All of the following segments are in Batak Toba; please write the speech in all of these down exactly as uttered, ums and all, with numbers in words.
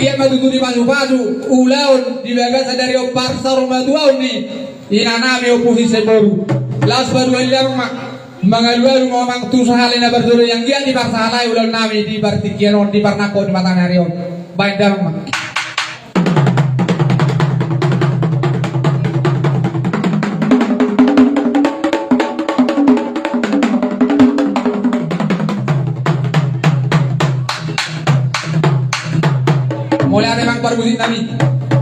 Anggiat ma tutu dipasupasu ulaon di bagasan ari on, parsaurmatuaon ni inanami Ompu Sisean boru. Laos paduahon damang ma, mangalualu ma amang tu sahalak na parjolo, anggiat diparsahalai ulaonnami di partingkian on, di parnangkok ni mataniari on. Baen damang ma. Mauliate amang parmusik nami.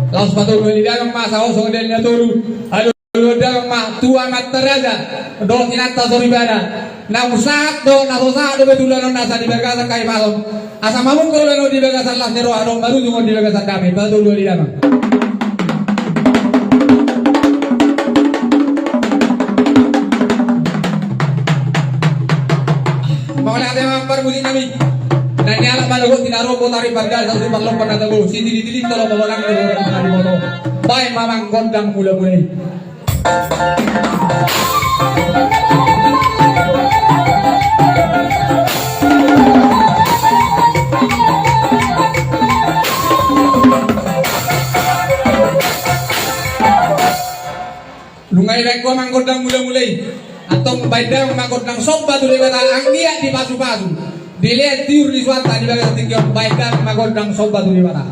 Laos patoluhon damang ma, sahoshon ni na tolu. Alualuhon damang ma tu amanta raja dohot inanta soripada. Naung sahat dohot na so sahat dope tu ulaon on asa di bagasan hahipason, asa mamungka ulaon on di bagasan las ni roha dohot marujung on di bagasan dame. Patoluhon damang. Mauliate amang parmusik nami. Na nialap manogot tinarombo, tarik pardalan, sasusupan lompan na tabo, sitilitiling tolo, tolo nang tolo, tolo nang tolo. Baen ma amang gondang mulamula i. Nunga dibaen ho amang gondang mulamula i. Antong baen damang ma gondang somba tu Debata, anggiat dipasupasu, dilehon tiur ni suanta di bagasan tingki on. Baen damang ma gondang somba tu Debata.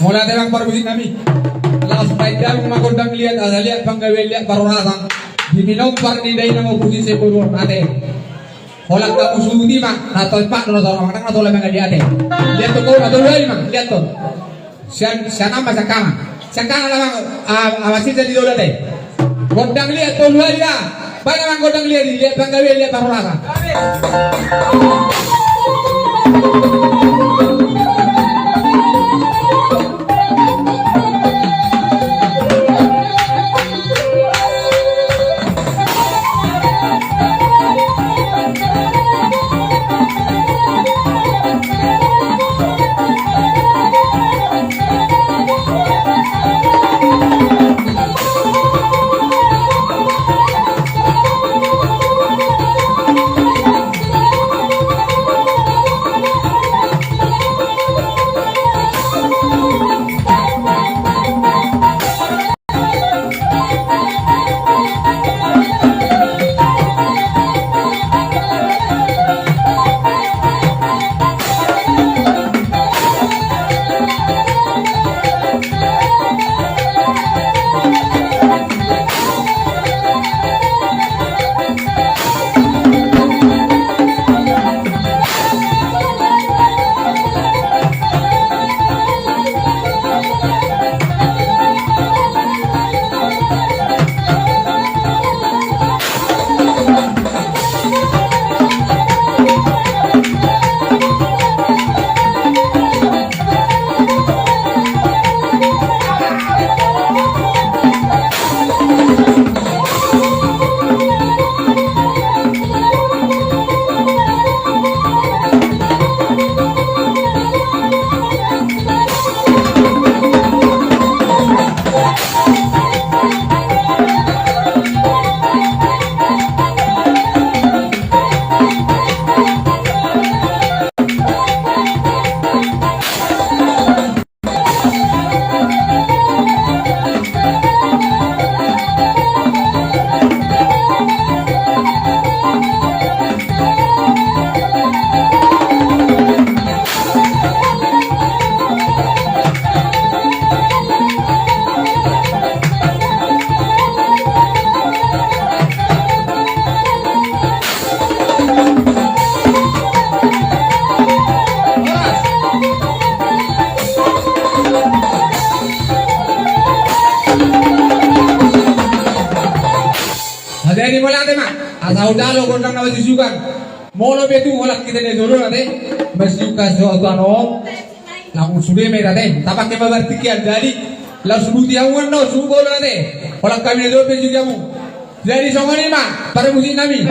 Mauliate amang parmusik nami. Laos baen damang ma gondang liat, asa liat panggabean, liat parhorasan di pinompar ni dainang Ompu Sisean boru on, ate. Holan hamu suhuti ma, na toipak do na tolap, na tolap ma na liat, ate. Liat tu ho na tolu hali ma, liat tu. Sian, sian ama, sian kanan. Sian kanan amang, a, ama sisa di dola, ate. Gondang liat tolu hali da. Baen amang gondang liat i, liat panggabean, liat parhorasan. Ate, di mauliate ma. Asa hujalo gondang na masisiukan. Molo pe tung holan hita na jolo, ate, masisiukan so aturan on. Langsung sude ma i, ate. Tapake ma partingkian, jadi laos suhuti hamu annon, suhut bolon, ate. Holan hami na jolo pe siuki hamu. Jadi songon i ma parmusiknami.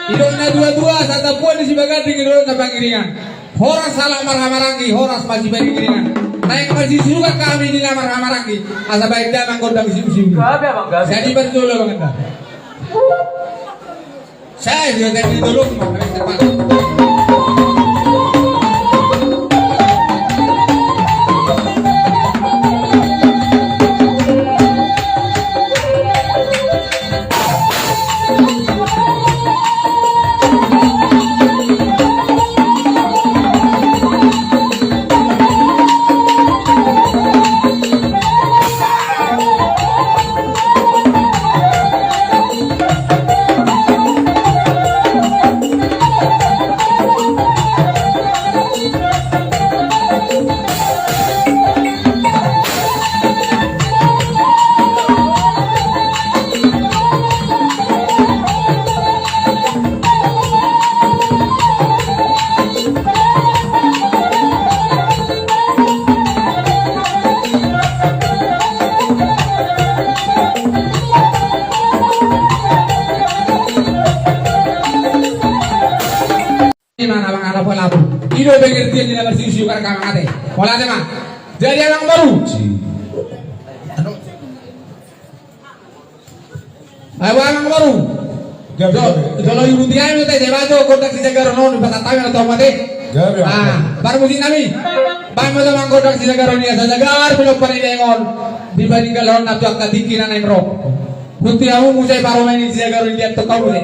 Didok na tua-tua, santabuan ni Sibaganding, didok na pangiringan. Horas halak marhahamaranggi, horas ma Sipangiringan. Naeng marsisiukan hami di na marhahamaranggi, asa baen damang gondang siusiu. Gabe, Abang, gabe. Jadi parjolo, Abang, enda. Saya juga tadi dulu, Bang. Ima na mangalapo-lapo. I do pengertian ni na marsiusiu, karena kami mate. Mauliate ma. Jadi, Amangboru. Ayo, Amangboru. Gabe, gabe. Jolo ihuti hami ma te, jaba jo gondang sijagaron on, pasahat hami na tong mate. Gabe, gabe. Ah, parmusiknami. Baen ma jo, Amang, gondang sijagaron i, asa jagar pinompar ni daeng on. Dipaninggalhon na tu angka tingki na naeng ro. Huti hamu muse parumaen ni sijagaron i, diantong hamu muse.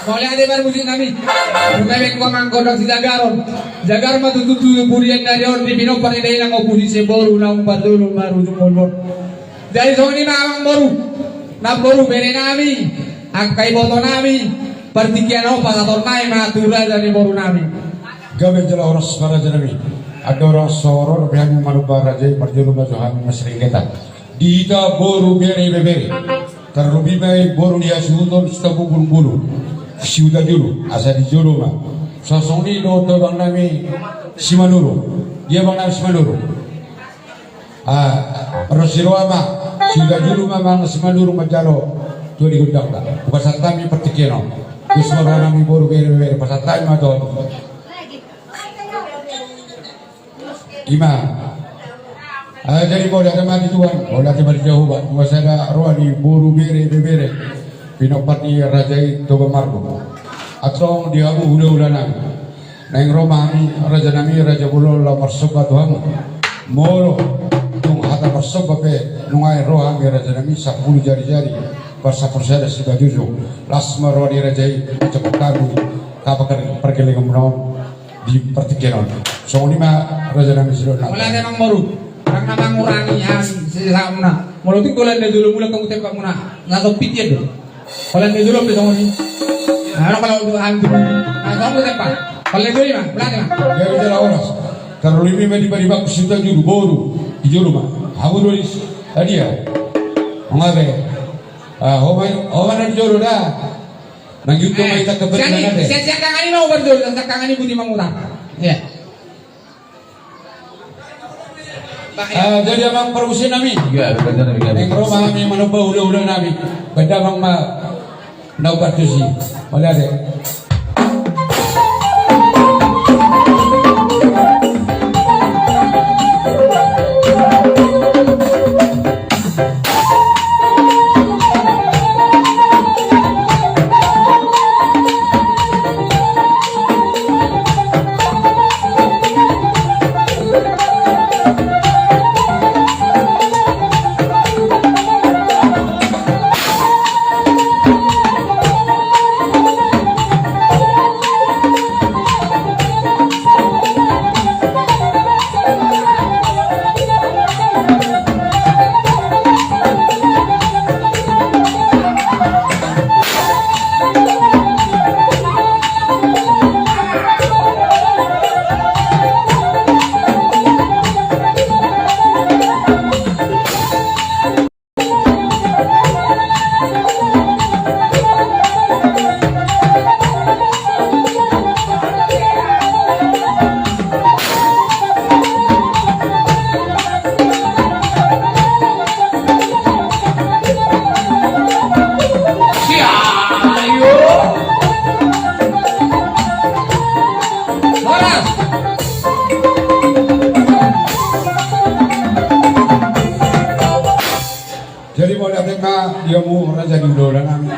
Mauliate parmusiknami. Rumiring ma gondang sijagaron. Jagar ma tutu tu pudi ni ari on di pinompar ni dainang, ompu si Siboru naung parjolo marujung bolbol. Jadi songon i ma, Amangboru. Namboru, berenami, angka ibotonami, partingkian on pasahaton nami ma tu raja ni borunami. Gabe jala horas ma, rajanami. Andorang so ro dope hami manumpak raja i, parjolo ma jo hami marsirenggetan. Di hita boru, bere, ibebere. Tarlobi ma i boru ni hasuhuton Sitopu Bulungbulung, Sihutajulu, asa di jolo ma. Songon i do tu abangnami Simanurung. Dia abangnami Simanurung. Ah, ro si roha ma, Sihutajulu ma, amang Simanurung manjalo tua ni gondangta. Hupasahat hami partingkian on. Gus ma rohanami boru, bere, bere, pasahat hami ma tu hamu. Ima. Ah, jadi mauliate ma di Tuhan, mauliate ma di Jahowa, nunga sada roha ni boru, bere, ibebere, pinompar ni raja i Toba Margo. Antong di hamu hulahulanami. Naeng ro ma hami, rajanami, raja bolon, laho marsomba tu hamu. Molo tung hata marsomba pe nunga ro hami, rajanami, sampulu jarijari parsapuluh sada simanjujung. Las ma roha ni raja i, cepet hami, tapa pargellengan muna on di partingkian on. Songon i ma, rajanami, sidok nang. Mauliate, Amangboru. Karena mangurangi hami sesama. Molo tung Holanda Jolo mulak tong tempat muna. Nggak tau pitian do. Holanda Jolo pe songon i. Nah, kalau untuk antu. Nah, songon tempat. Holanda Jolo, Bang. Pelatih, Bang. Ya, bicara orang. Terlalu ini mah di bari bagus cinta juru boru. Di juru, Bang. Kamu dua di tadi ya. Mengabe. Ah, homa, homa na di jolo da. Nang yuto mai tak kebetulan ada. Siang tangan ini mau berjolo, siang tangan ini budi mangutar. Ya. Ah, jadi amang parhusip nami. Iya, betul, betul, betul. Yang rumah nami manomba hula-hula nami. Benda amang ma nau partusi. Mauliate. Jadi mauliate ma di hamu raja ni hulahula nami.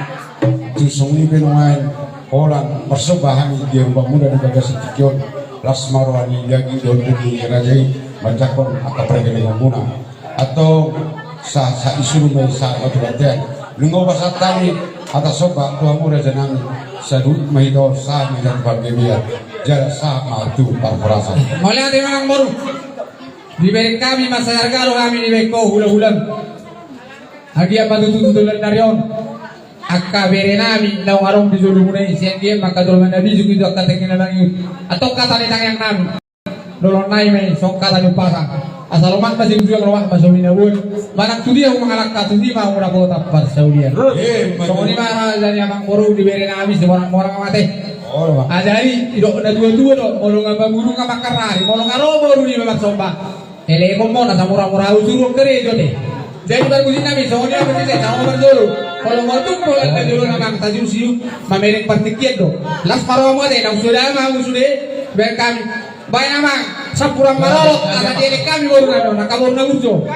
Tung songon i pe nuaeng holan marsomba hami di hamu na di bagasan tingki on. Las ma roha ni daging dohot tubu ni raja i manjangkon angka pargelegonmuna. Antong sa, sa isuru ma i sahat tu bontean. Nunga hupasahat hami hata somba tu hamu raja nami. Sahat ma hita on, sahat ma hita tu panggabean. Jala sahat ma tu parhorasan. Mauliate ma amang boru. Dibereng hami mansai arga do hami dibaen ho hulahulam. Anggiat ma tutu tu joloan ni ari on angka bere nami naung adong di jolomuna i, sian dia ma angka jolma na bisuk i tu angka tingki na mangihut. Antong hata ni tangiang nami dohonon nami ma i songon hata ni umpasa. Asa lomak ma sibujuang, lomak ma so binaboan. Manang tu dia hamu mangalangka, tu dia ma hamu dapotan parsaulian. Songon i ma raja ni amang boru, di bere nami, simorang-morang ma ate. Ajari didok na tuatua do, molo nga maburu nga mangkarari, molo nga ro boru niba marsomba, elehon ma na samurang-murang, usuron gereja te. Jadi parhusip nami, songon i ma parhusip, songon i ma parjolo. Molo nga tung holan na jolo na mangtasiusiu, mamereng partingkian do. Las ma rohamu ate, naung so da ma hamu sude, baen hami. Baen amang, sampuran marorot, asa dielek hami boru nami on, angka boru na burju.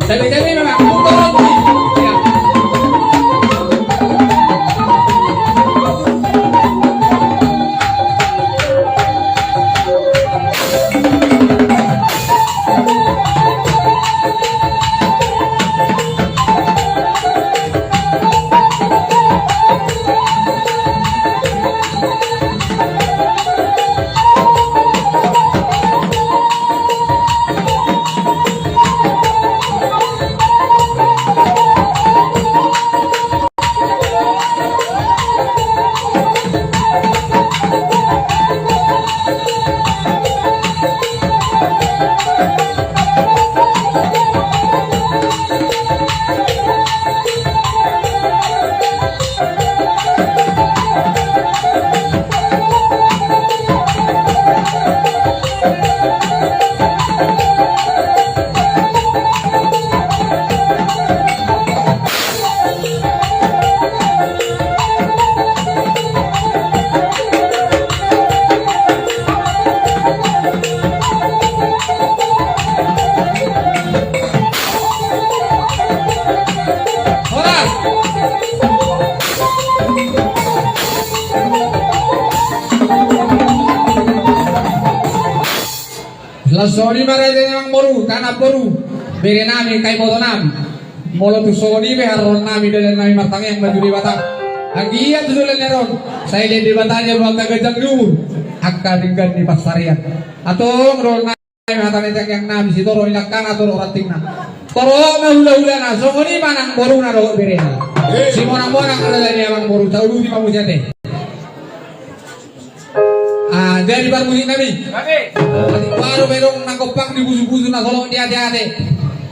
Cabe-cabe ma amang, putar roti. Las songon i ma raja ni amang boru, anak boru, bere nami, angka iboto nami. Molo tung songon i pe haroro nami, dalan nami martangiang ma tu Debata. Anggiat tu joloan ni ari on sai dilehon Debata ni angka ganjang ni umur, angka denggan ni pansarian. Antong dohonon nami. Hata ni tangiang nami, sitorop ni langkana, torop rantingna. Torop ma hulahulana, songon i ma nang boruna dohot berena. Simonangmonang raja ni amangboru, saluhutna ma muse ate. Ah, jadi parmusik nami. Ate baru bedong na gompang di busu-busu na solok di ate-ate.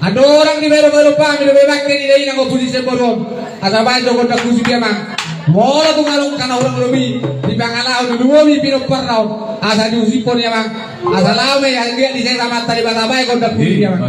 Andorang di baru-baru pami do bebak ke di dai nang opusi semboron. Asa baen do gondang musik i amang. Molo tung along kana hurang lobi di pangalaho do duo mi pinomparna on. Asa diusiphon i amang. Asa laho ma i anggiat di sesa mata di bata baen gondang musik i amang.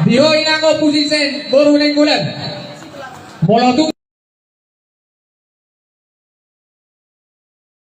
Di ho inang opusi sen boru Nainggolan. Molo tung